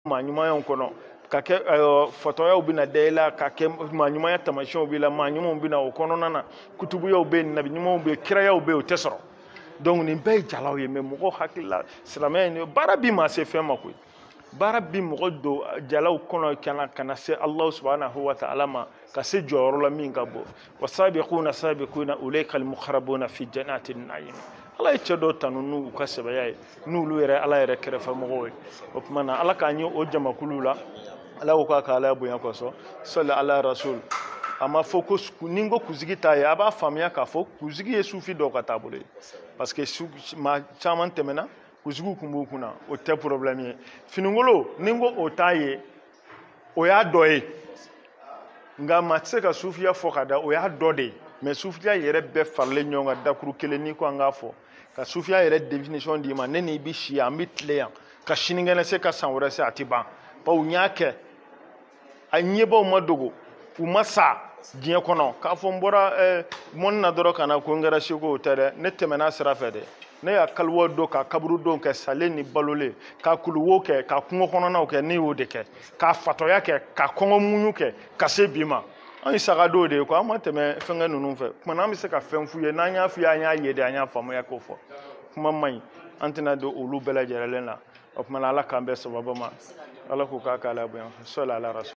Maa ɲumanyaw kɔnɔ ka kɛ fatɔyaw bɛna da i la, ka kɛ maa ɲumanya taamasiyɛnw b'i la, maa ɲumanw bɛna o kɔnɔna na, kutubuyaw bɛ yen, nabi ɲumanw bɛ yen, kirayaw bɛ yen, o tɛ sɔrɔ. Donc nin bɛɛ ye jalaw ye. Mais mɔgɔw hakili la, silamɛya in baara bi maa se fɛn ma koyi. Baara bi mɔgɔ don jalaw kɔnɔ ka na se Alahu subahanahu wa ta'ala ma, ka se jɔyɔrɔ la min ka bon. Wasabiquna sabiquna ulaika almuqarrabuna fi jannati na'im. Ala ye cɛ dɔw tanu n'u ka sɛbɛya ye, n'olu yɛrɛ Ala yɛrɛ kɛrɛfɛ mɔgɔw ye. O tuma na, Ala k'an ye o jamakulu la. Ala ko k'a ka Ala bonya kosɔn, sɔli ala rasul. A ma fɔ ko ni n ko kunsigi t'a ye, a b'a faamuya k'a fɔ kunsigi ye sufi dɔw ka taabolo ye, parce que maa caman tɛmɛna, kunsigiw kun b'u kunna, o tɛ problème ye. Finikolon, ni n ko o t'a ye, o y'a dɔ ye, nka maa tɛ se ka sufiya fɔ ka da, o y'a dɔ de ye. Mais sufiya yɛrɛ bɛɛ faralen ɲɔgɔn kan dakuru kelen, n'i ko an k'a fɔ ka sufiya yɛrɛ définition d'i ma, ne n'i bɛ si yan, an bɛ tile yan ka sinikɛnɛ se ka san wɛrɛ se, a tɛ ban. Bawo n y'a kɛ, a ɲɛbaw ma dogo, u ma sa diɲɛ kɔnɔ k'a fɔ n bɔra mɔni na dɔrɔn ka na ko n kɛra seko, o tɛ dɛ. Ne tɛmɛna sira fɛ dɛ. Ne y'a kaliwa don, ka kaburu don kɛ, salen ni balolen, ka kuluwo kɛ, ka kungo kɔnɔnaw kɛ, ne y'o de kɛ, ka fatɔya kɛ, ka kɔngɔ muɲu kɛ, ka se bi ma. An ye sagadonw de ye ko an ma tɛmɛ fɛnkɛ ninnu fɛ. Tuma n'an bɛ se ka fɛn f'u ye, n'an y'a f'u ye, an y'a ye de, an y'a faamuya k'o fɔ kuma man ɲi, an tɛna don olu bɛɛ lajɛlen na. O tuma na, Ala k'an bɛn sababa ma. Ala k'o k'a k'a la bonya, sɔli ala rasul.